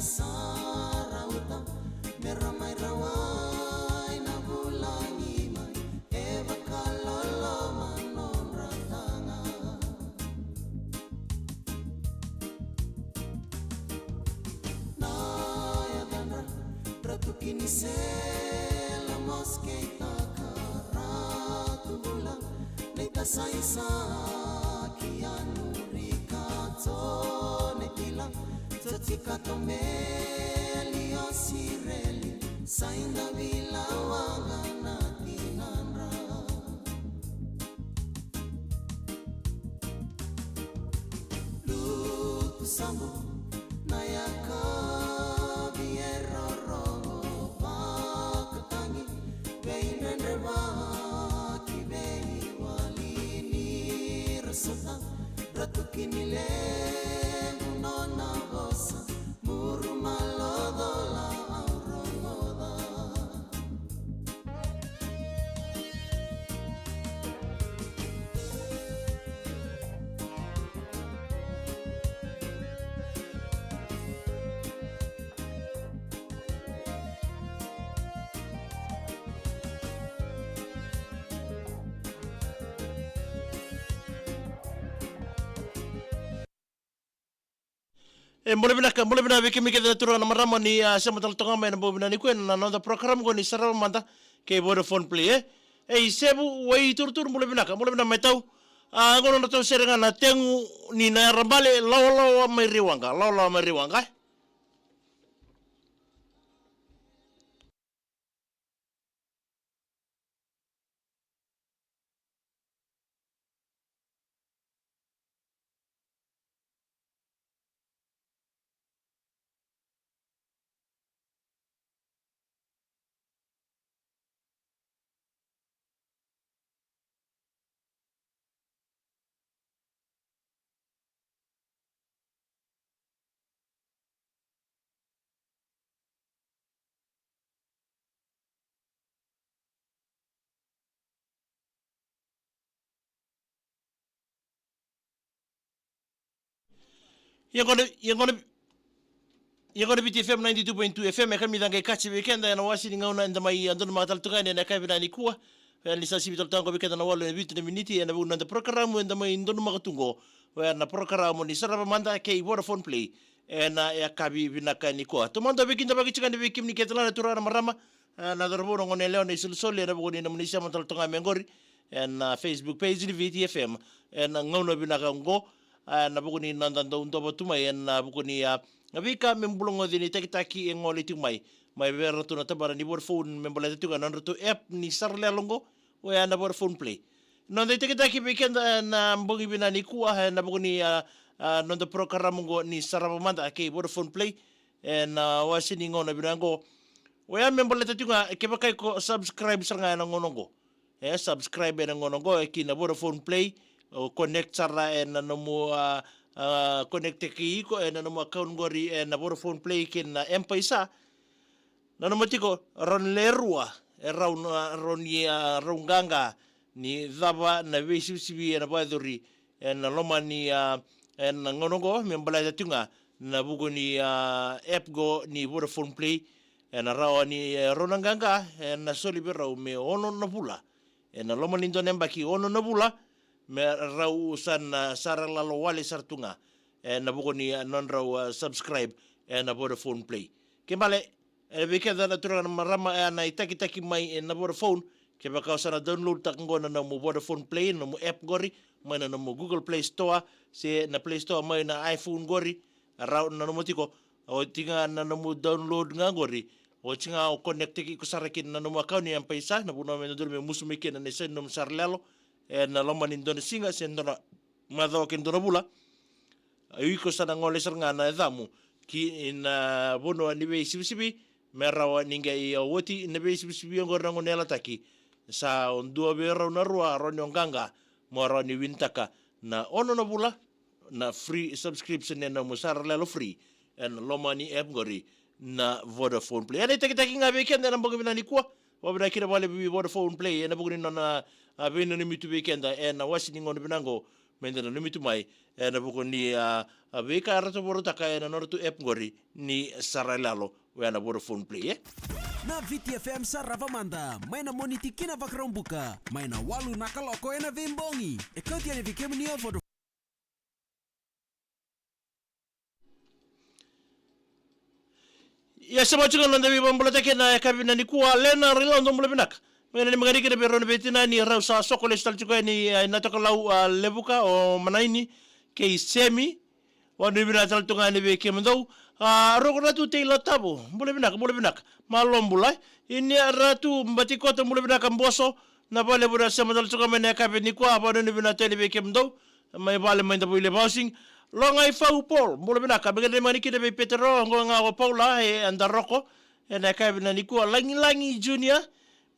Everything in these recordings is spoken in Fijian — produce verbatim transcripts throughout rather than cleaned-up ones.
Sa rauta me ra mai rawai na vulagi mai, e vakaloloma nodra taga. Na yacadra, Ratu Kinisela Moskeitaka, Ratu Vula, Neita Saisaki, Anu Rika, Tone Kila, Toti Katomeli, Osireli, Saida Vila, Waqa na tinadra. Lutu Sabu, na yakavi e rorogo, vakatagi veidredrevaki, veiwali ni ra sota, Ratu Kinilevu nona vosa, Muru Malocola au rogoca. E, bula vinaka, bula vinaka vei kemuni kece na turaga na marama ni, a, sema tale toka mai ena bogi vinaka nikua ena noda program qo ni Sarava Mada kei Vodafone Play, e. E, i Sevu, Waituruturu, bula vinaka, bula vinaka mai tau. A, qo na nodratou sere ga na Tegu ni Nayarabale, Lawalawa mai Raiwaqa, Lawalawa mai Raiwaqa, e. Ia qo na, ia qo na, ia qo na Viti F M ninety-two point two F M, e ka mi ca qai kaci vei keda ena wase ni gauna eda mai, a, donumaka tale tu ga yani ena yakavi vinaka nikua. E, ni sa sivi tale tu ga qo vei keda na walu e vitu na miniti ena vuku ni noda porokaramu eda mai donumaka tu qo. Oya na porokaramu ni Sarava Mada kei Vodafone Play ena yakavi vinaka nikua. Taumada au veikidavaki tiko yani vei kemuni kece na turaga na marama, e, na cauravou, na goneyalewa, na isolisoli ena vuku ni nomuni sema tale toka mai qori ena, a, Facebook page ni Viti F M ena gauna vinaka oqo, a, ena vuku ni noda dau dova tu mai ena vuku ni, a, veika me bula goci ni takitaki e gole tiko mai mai vei iratou na tabana ni Vodafone me baleta tiko ga na nodratou app ni Saralelo oqo, oya na Vodafone Play. Noda itakitaki vei keda ena bogi vinaka nikua ena vuku ni, a, a, noda porokaramu oqo ni Sarava Mada kei Vodafone Play ena wase ni gauna vinaka oqo, oya me baleta tiko ga, kevaka iko subscribe sara ga ena gauna oqo, e, subscribe ena gauna oqo, e, ki na Vodafone Play, o connect sara ena nomu, a, a, connect-taki iko ena nomu account qori ena Vodafone Play kei na M-PAiSA. Nanuma tiko, rau na lewe rua e rau na, rau ni, a, rau qaqa ni cava na veisivisivi ena vakayacori ena loma ni, a, ena gauna oqo me baleta tiko ga na vuku ni, a, app qo ni Vodafone Play. Ena rawa ni, e, rau na qaqa ena soli vei rau me ono na vula, ena loma ni dua na yabaki, ono na vula, me rau sa na, a, Saralelo wale sara tu ga ena vuku ni, a, nodrau, a, subscribe ena Vodafone Play. Ke bale, e, vei keda na turaga na marama, e, na itakitaki mai ena Vodafone, kevaka o sa na download-taka qo na nomu Vodafone Play, na nomu app qori mai na nomu Google Play Store se na Play Store mai na iPhone qori, rau nanuma tiko, oti ga na nomu download ga qori, oti ga o connect-taki iko sara ki na nomu account ni M-PAiSA, na vanua me dodonu me musu mai kina na isau ni nomu Saralelo ena loma ni dua na siga se dua na macawa kei na dua na vula. O iko sa na gole sara ga na yacamu ki na vanua ni veisivisivi me rawa ni qai oti na veisivisivi oqori na gauna e yalataki. Sa dua vei rau na rua, rawa ni o qaqa mo rawa ni win-taka na ono na vula na free subscription ena nomu Saralelo free ena loma ni app qori na Vodafone Play. Ena itakitaki ga vei keda ena bogi vinaka nikua. Vakavinavinaka kina vakalevu vei Vodafone Play ena vuku ni nona, a, veinanumi tu vei keda ena wase ni gauna vinaka oqo me da nanumi tu mai ena vuku ni a, a veika eratou vakarautaka ena nodratou app qori ni Sara i Lalo, oya na Vodafone Play, e? Na Viti F M Sarava Mada, mai na Moniti ki na Vakaraubuka, mai na walu na kaloko ena veibogi. E kauti yani vei kemuni o Vodafone. Ia, sa mai tiko na noda veivakabulataki ena yakavi vinaka nikua. Lena Railau, dou bula vinaka. Me na ni magani kina vei rau na veitinani, rau sa soko lesu tale tiko yani, e, na tokalau, a, Levuka, o Manaini kei Semi. Vanuinui vinaka tale tu ga yani vei kemudou. A, Rokoratu Tei Latavo, bula vinaka, bula vinaka. Malo bula. Inia Ratu Batikota, bula vinaka Boso. Na vale vuna sema tale tu ga mai na yakavi nikua, vanuinui vinaka tale vei kemudou. Mai vale mai Davao Levu Housing. Loga i Fau Paul, bula vinaka. Me qai na magani kina vei Petero, oqo ga o Paula, e, eda roko ena yakavi vinaka nikua. Lagilagi Junior,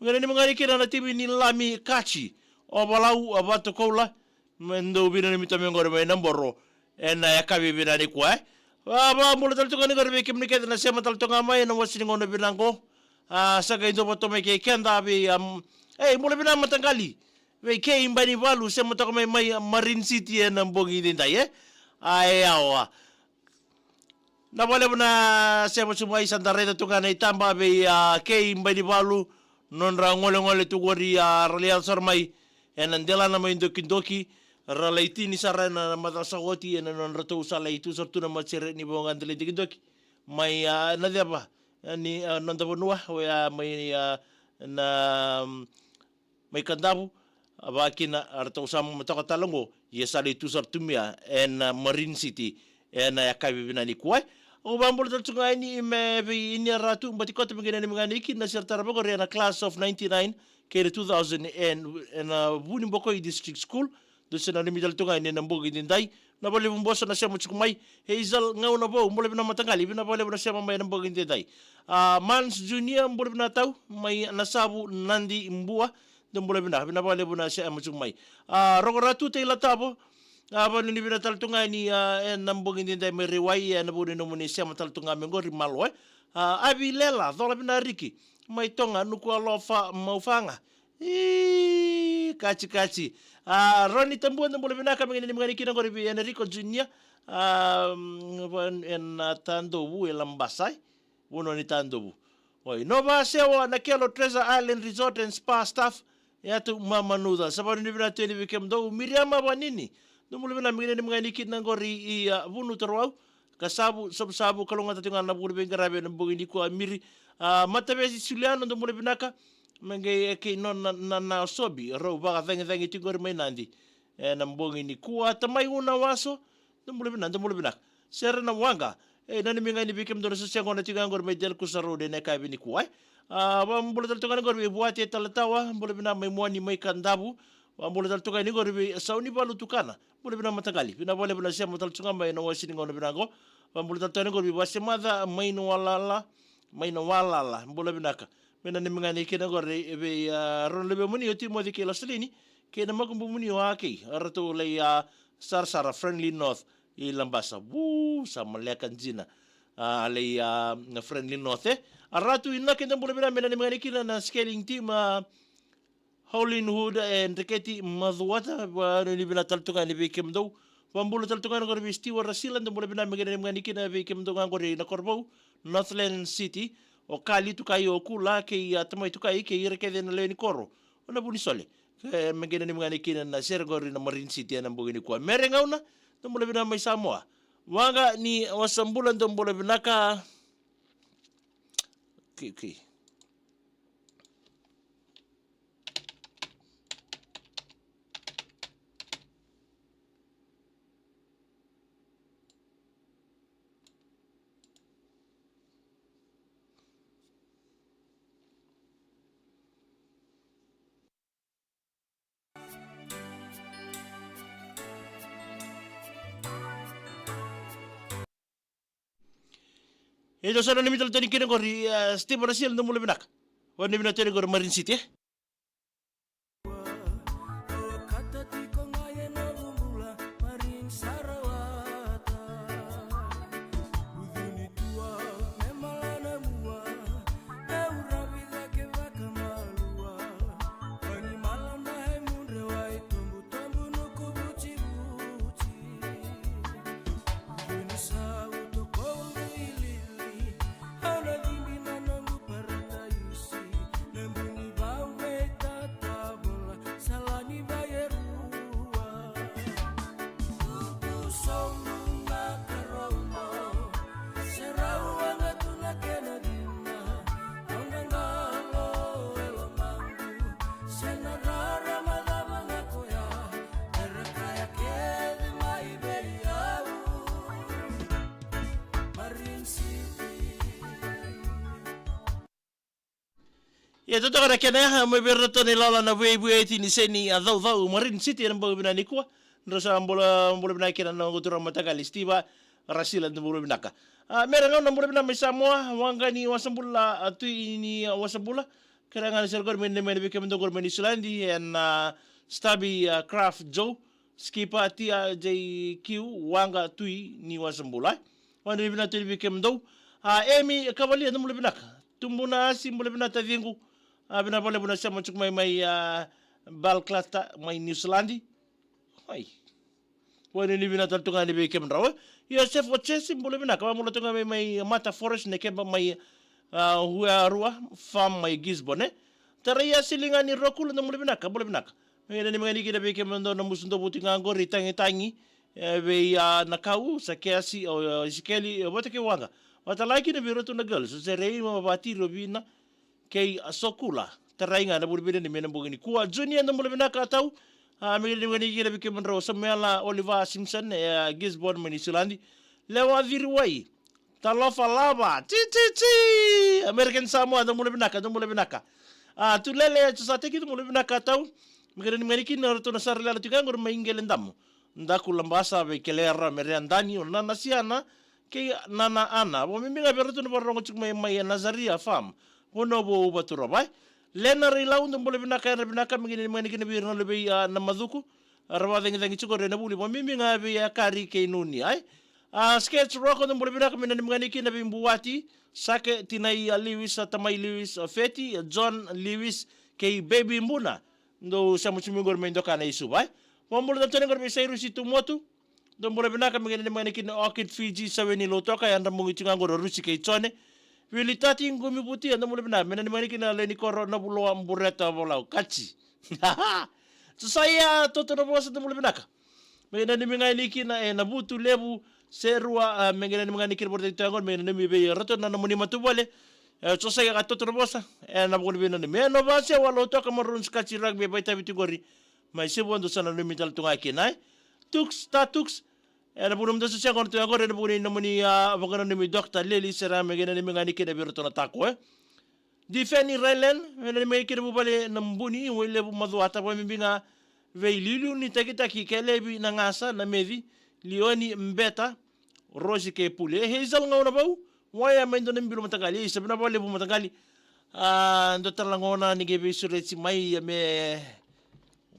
me qai na ni magani kina na timi ni Lami Kachi, o Valau, a, Vatukoula. Me dou vinaka ni mita me qori mai na boro ena yakavi vinaka nikua, e. A, vakabula tale tu ga ni qori vei kemuni kece na sema tale tu ga mai ena wasi ni gauna vinaka qo. A, sa qai dua vata mai kei keda vei, am, ei, bula vinaka mataqali. Vei kei Banivalu, sema toka mai mai Marine City ena bogi daidai, e. A, e, awa. Na vakalevu na sema tu mai, sa da raica tu ga na itaba vei, a, kei Banivalu, nodra golegole tu qori, a, ra lai yaco sara mai ena delana mai dokidoki, ra lai tini sara ena macawa sa oti, ena nodratou sa lai tu sara tu na matasere ni voqa da lai dokidoki mai, a, na ceva, a, ni, a, noda vanua, oya mai, a, na, mai Kadavu, a, vakakina, a, ratou sa mamatoka tale oqo, ia sa lai tu sara tu mai ena, a, Marine City ena yakavi vinaka nikua. Au vakabula tale tu ga yani me vei Inia Ratu Batikota, me qai na ni magani kina na sere tarava qori ena class of ninety-nine kei na two thousand ena, ena Vunibokoi District School. Dou sa nanumi tale tu ga yani ena bogi daidai. Na vakalevu Boso na sema tiko mai. Hazel Gaunavou, bula vinaka mataqali, vinaka vakalevu na sema mai ena bogi daidai. A, Mans Junior, bula vinaka tau mai Nasavu, Nadi, Bua. Dou bula vinaka, vinaka vakalevu na sema tiko mai. A, Rokoratu Tei Latavo, a, vanuinui vinaka tale tu ga yani, a, ena bogi daidai mai Raiwai, ena vuku ni nomuni sema tale tu ga mai qori, malo, e. A, Avi Lela, cola vinaka Riki, mai Toga, Nukualofa, Maufaga. I, kachi, kachi. A, Roni Tabua, dou bula vinaka, me qai na ni magani kina qori vei Enrico Junior. A, mm, ena Tadovu e Labasa, e. Vanua ni Tadovu. Oi, Nova Sewa, Nakelo, Treasure Island Resort and Spa staff, Yatu Mamanuca. Sa vanuinui vinaka tu yani vei kemudou. Miriama Vanini, dou bula vinaka, me qai na ni magani kina qori i, a, Vunu Tarawau. Kasavu, Savusavu, kalougata tiko ga na vuli veiqaravi ena bogi nikua, Miri. A, Matavesi Suliano, dou bula vinaka. Me qai, e, kei nona, na, na Sobi, rau vakacagicagi tiko qori mai Nadi ena bogi nikua. Tamai Una Waso, dou bula vinaka, dou bula vinaka. Sere na Waqa, e, nanumi ga yani vei kemudou na sese gona tiko ga qori mai Delakusa Road ena yakavi nikua, e. A, vakabula tale tu ga yani qori vei Vuate Talatawa, bula vinaka mai Muani mai Kadavu. Vakabula tale tu ga yani qori vei Saunivalu Tukana, bula vinaka mataqali, vinaka vakalevu na sema tale tu ga mai ena wasi ni gauna vinaka qo. Vakabula tale tu ga yani qori vei Vasemaca mai Nawalala, mai Nawalala, bula vinaka. Me nanumi ga yani kina qori vei, a, rau na luvemuni o Timoci kei Lasalini, kei na makubumuni o Akei, a, ratou lai, a, sarasara Friendly North i Labasa. Vu, sa maleka dina. A, lai, a, na Friendly North, e. A, Ratu Inaki, dou bula vinaka, me nanumi ga yani kina na Scaling Team, a, Hollywood, e, Dreketi Macuata, vanuinui vinaka tale tu ga yani vei kemudou. Vakabula tale tu ga yani qori vei Stewart Rasila, dou bula vinaka, me qai nanumi ga yani kina vei kemudou ga qori na Korovou, Northland City, o Kali Tukai, o Kula, kei, a, Tamai Tukai, kei ira kece na lewe ni koro, o na Vunisole. E, me qai nanumi ga yani kina na sere qori na Marine City ena bogi nikua. Mere Gauna, dou bula vinaka mai Samoa. Waqa ni Wasabula, dou bula vinaka. Okay, okay. E, dou sa nanumi tale tu yani kina qori, e, Steve Rasil, dou bula vinaka. Vanuinui vinaka tu yani qori Marine City, e. Ia totoka na kena ya, mai vei iratou na ilala na veivueti ni seni a caucau Marine City ena bogi vinaka nikua. Drau sa bula, bula vinaka kina na noqu turaga mataqali Stiva Rasila, da bula vinaka. A, mera gau na bula vinaka mai Samoa, waqa ni wasabula, a, tui ni, a, wasabula. Kere ga na sere qori mai na mai na vei kemudou qori mai Niusiladi, ena, a, Stubby, a, Craft Joe, Skipper, T R J Q, waqa tui ni wasabula. Waqa ni vinaka tui ni vei kemudou. A, Emi Kavalia, da bula vinaka. Tubu na asi, bula vinaka taciqu. A, vinaka vakalevu na sema tiko mai, mai, a, Balclutha, mai Niusiladi. Ai. Waqa ni vinaka tale tu ga ni vei kemudrau, e. Iosefa Jesi, bula vinaka. Vabula tu ga mai, mai Mata Forest, Nekeba, mai, a, Huarua Farm, mai Gisborne, e. Tarai a sili ga ni Rokula, da bula vinaka, bula vinaka. Me nanumi ga ni kina vei kemudou na musu dou vuti ga qori tagitagi, e, vei, a, Nakau, Sakeasi, o, o Isikeli, e, vata kei waqa. Vata laki na vei iratou na girls, o Serei, ma Vatiri, o Vina, kei a Sokula. Tarai ga na vuli vei na ni me na bogi nikua. Junior, da bula vinaka tau. A, me nanumi ga ni kina vei kemudrau Samuela Oliver Simpson, e, a, Gisborne, mai Niusiladi. Lewa Ciriwai. Talofa lava. Ti, ti, ti. American Samoa, da bula vinaka, da bula vinaka. A, Tulele Josateki, da bula vinaka tau. Me kena ni mani kina ratou na sara lala tiko qori mai Qele Damu. Daku Labasa, vei Kelera, Merea Dani, o Nana Siana, kei Nana Ana. Vakabibi ga vei ratou na vakarorogo tiko mai, mai Nazaria Farm. Vanua vou Vaturova, e. Lena Railau, da bula vinaka, era vinaka, me kena ni mani kina vei ira na luvei, a, na Macuku. Ra vakacagicagi tiko qori ena vuli, vakabibi ga vei a Kari kei Nuni, ai. A, Sketch Rock, da bula vinaka, me nanumi ga ni kina vei Buati, Sake, tinai a Lewis, a tamai Lewis, a Feti, a John Lewis, kei Baby Buna. Dou sema tiko mai qori mai doka na i Suva, e. Vakabula tale tu yani qori vei Sairusi Tumotu. Dou bula vinaka, me kena ni mani kina Orchid Fiji, Saweni Lautoka, yadra bogi tiko ga qori o Rusi kei Jone. Vili Tati, Qumi Vuti, da bula vinaka, me nanumi ga ni kina Leni Koro, Navuloa, Bureta, Volau, Kaji. Josaia Toto na vosa, da bula vinaka. Me nanumi ga ni kina, e, Navutu Levu, Serua, a, me nanumi ga ni kina Bureta, Itago, me nanumi vei ratou na nomuni matavuvale. E, Josaia ka Toto na vosa, e, na vukuni vei nanumi. E, Novasi, Walau Toka, Maroons, Kaji, Rugby, Vaitavi tiko qori. Mai Sivuadu sa nanumi tale tu ga kina, e. Tuks, ta Tuks. E, na vukuni mada sa sega na tu yaqori, e, na vukuni nomuni, a, vakananumi Doctor Leli, sera me kena nanumi ga ni kina vei ratou na tako, e. Difeni Railen, me nanumi ga ni kina vuvale na Buni, Wailevu Macuata, vakabibi ga vei Liuliu ni Takitaki, Kelevi na Gasa, na Meci, Lioni Beta, Rosi kei Pule. E, Hazel Gaunavou, Waya mai dua na bilo mataqali, e, sa vinaka vakalevu mataqali. A, dua tale na gauna ni qai veisureti mai, ia me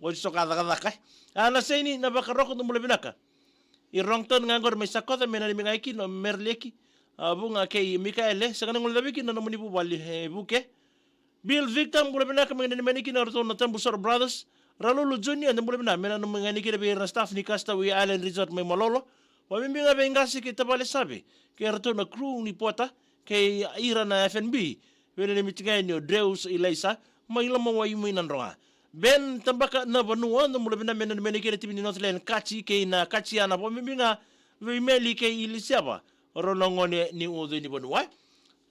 oti soka cakacaka, e. A, na Saini na Vakaroko, da bula vinaka. I Wrongton ga qori mai Sakoca, me nanumi ga kina o Merleki, a, Vuga kei Mikaele, sega ni guilecavi kina na nomuni vuvale, e, Vuke. Bill Victor, bula vinaka, me nanumi ga ni kina ratou na Tabusoro Brothers. Ralulu Junior, da bula vinaka, me nanumi ga ni kina vei ira na staff ni Castaway Island Resort mai Malolo. Vakabibi ga vei Qase kei tavale Save, kei ratou na crew ni Pota, kei ira na F N B. Vei nanumi tiko ga yani o Dreus Ilaisa, mai Lomawai mai Nadroga. Ben Tabaka na Vanua, da bula vinaka, me nanumi ga ni kina timi ni Northland Kaji, kei na Kajiana, vakabibi ga vei Meli kei Ilisiava, rau na gone ni Ucu ni Vanua.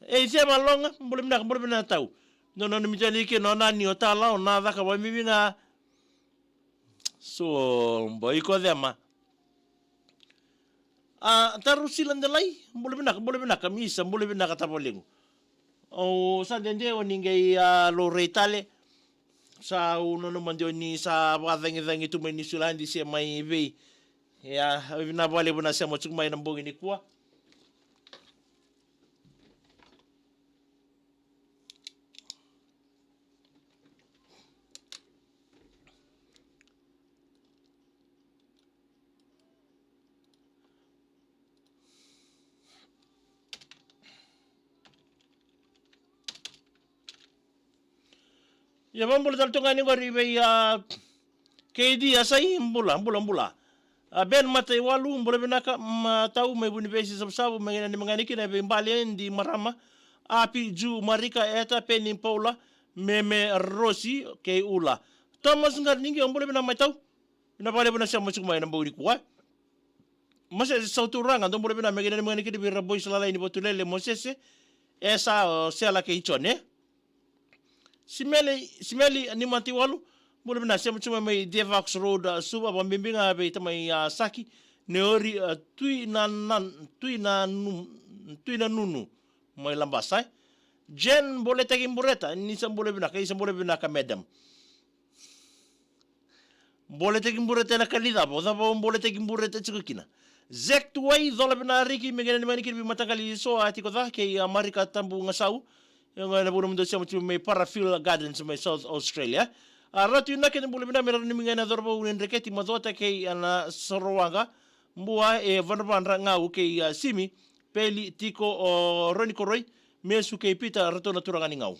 E, Iceva Loga, bula vinaka, bula vinaka tau. Dou nanumi tale kina o Nani, o Tala, o Nacaka, vakabibi ga. So, bo iko Cema. A, Tarusila Delai, bula vinaka, bula vinaka, Misa, bula vinaka tavalequ. O sa dede o ni qai, a, laurai tale. Sa u nanuma de o ni sa vakacagicagi tu mai Niusiladi se mai vei. Ia, vinaka vakalevu na sema tiko mai na bogi nikua. Ia, vakabula tale tu ga yani qori vei, a, K D Asai, bula, bula, bula. A, Ben Mataiwalu, bula vinaka, matau mai Vunivesi Savusavu, me nanumi ga ni kina vei Bale, Di Marama, Api, Ju, Marika, Eta, Peni, Paula, Meme, Rosi, kei Ula. Thomas Qarnigi, bula vinaka matau. Vinaka vakalevu na sema tiko mai na bogi nikua. Mosese Sauturaga, dou bula vinaka, me nanumi ga ni kina vei ira boys lalai ni Vatulele, Mosese, Esa, o Sela kei Jone. Simeli, Simeli ni Mataiwalu, bula vinaka, sema tiko mai Devox Road, a, Suva, vakabibi ga vei tamai, a, Saki, Neori, a, Tui na, na, Tui na Nu-, Tui na Nunu, mai Labasa, e. Jen Boletaki Bureta, ni sa bula vinaka, isa bula vinaka, madam. Boletaki Bureta ena kali cava, o cava o Boletaki Bureta tiko kina. Zek Tuwai, cola vina Riki, me kena ni mani kiri vei mataqali so a tiko ca, kei a Marika Tabu Gasau, e gona na vuna mudo sema tu mai Parafield Gardens mai South Australia. A Ratu Inaki, bula vina me rau ni miga na corovau ni dreketi macota kei a na sorowaqa, bua e Vadravadra Gau kei a Simi, Peli, Tiko, o Roni Koroi, Mesu kei Pita, ratou na turaga ni Gau.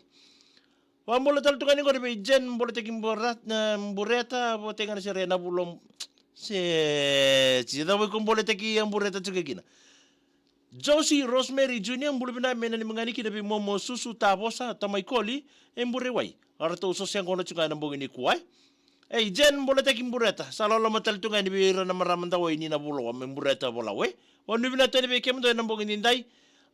Vabula tale tu ga ni qori vei Jen Boletaki Bura-, e, Bureta, votei ga na sere na vulo. Se, se cava iko Boletaki a Bureta tiko kina. Josie Rosemary Junior, bula vina me na ni magani kina vei Momo Susu Tavosa, Tamai Koli, e Burewai. A ratou so se gona tu ga na bogi ni kua, e. Ei, Jen Boletaki Bureta, sa loloma tale tu ga ni vei ira na marama dawai ni na vulo, me Bureta volau, e. O ni vina tani vei kemudou ena bogi ni dai,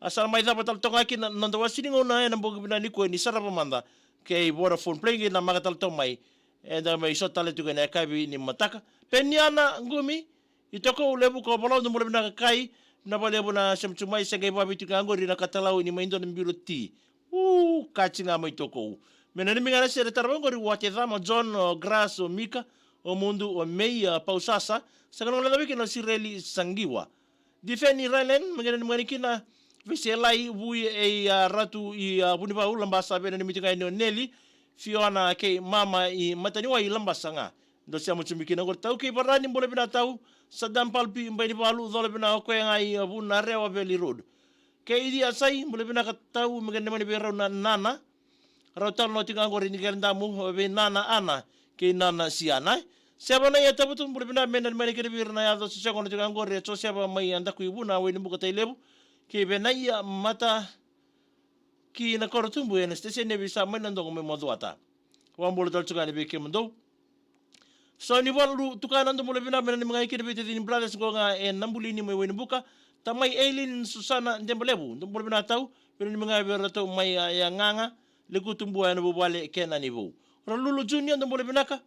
a sa mai cava tale toka kina na noda wasi ni gauna ena bogi vina ni kua ni sarava mada, kei Vodafone Play qai na maka tale toka mai, eda mai so tale tu ga na yakavi ni mataka. Peniana Qumi, i Tokou Levu ko Volau, da bula vinaka kai, na valevu na sema tu mai, se qai vavi tu ga qori na katalau ni mai dua na bilo ti. U, kati ga mai Tokou. Me na nimi ga na sere tarava qori Wate Cama, John, o Grass, o Mika, o Mudu, o Mei, a Pausasa, sa kana gona vei kina o Sireli Saqiwa. Difeni Railen, me kena ni magani kina, Veselai, Vui, e, a Ratu, i, a Vunivau, Labasa, vena ni miti ga ni o Neli, Fiona, kei Mama, i Mataniwai, Labasa ga. Dou sema tu mai kina qori tau kei Varani, bula vina tau, Sadam Palpi, Bainivalu, cola vina o koya ga i, a Vuna Rewa Valley Road. Kei Idi Asai, bula vinaka tau, me kena ni mani vei rau na Nana. Rau talo na oti ga qori ni kena damu, vei Nana Ana, kei Nana Siana. Seva na ia tavutu, bula vina me na ni mani kena vei rau na yaco, so se gona oti ga qori, so seva mai a daku i Vuna, Wainibuka, Tailevu. Kei vei na ia mata, ki na koro tubu, ena station e vei sa mai na dogo mai Macuata. Vabula tale tu ga ni vei kemudou. So ni valu tukana dou bula vina me na ni magani kina vei Tethini Brothers qo ga e Nabulini mai Wainibuka. Tamai Eileen Susana Debalevu, dou bula vina tau, vei na ni magani vei ratou mai a, e a Gaga, Lekutu, Bua, ena vuvale kei na ni vou. Ralulu Junior, dou bula vinaka.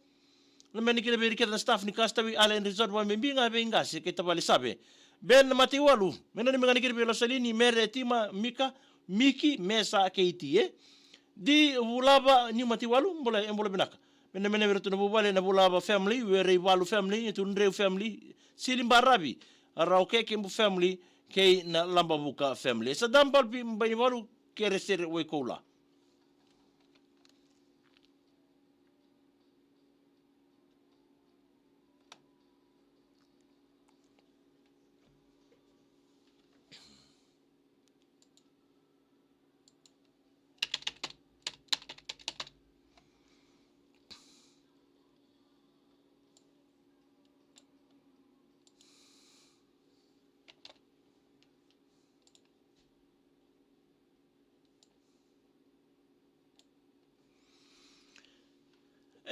Na meni kina vei ira kece na staff ni Castaway Island Resort, vakabibi ga vei qase kei tavale Save. Ben Mataiwalu, me na ni magani kina vei Losalini, Mere, Tima, Mika, Miki, Mesa kei Ti, e. Di Vulava ni Mataiwalu, bula, e bula vinaka. Me na mena vei ratou na vuvale na Vulava family, Werei Valu family, Tudreu family, Sili Baravi, Raukeke Kebu family, kei na Labavuka family. Sa dam balpi Bainivalu, Keresere, Waikoula.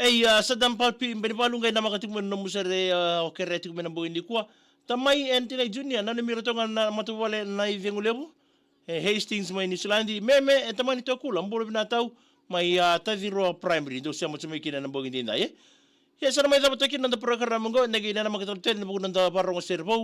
Ei, a, sa dam balpi Bainivalu, qai namaka tiko mai na nomu sere, a, o kere tiko mai na bogi nikua. Tamai Anthony Junior, nanumi iratou ga na matavuvale na icegu levu. E Hastings mai Niusiladi. Meme, e tamani Tokula, bula vinaka tau, mai, a, Taciroa Primary, dou sema tu mai kina na bogi daidai, e. Ia sa na mai cava toka kina na noda program oqo, na qai namaka tale tale na vuku na noda varogo sere vou.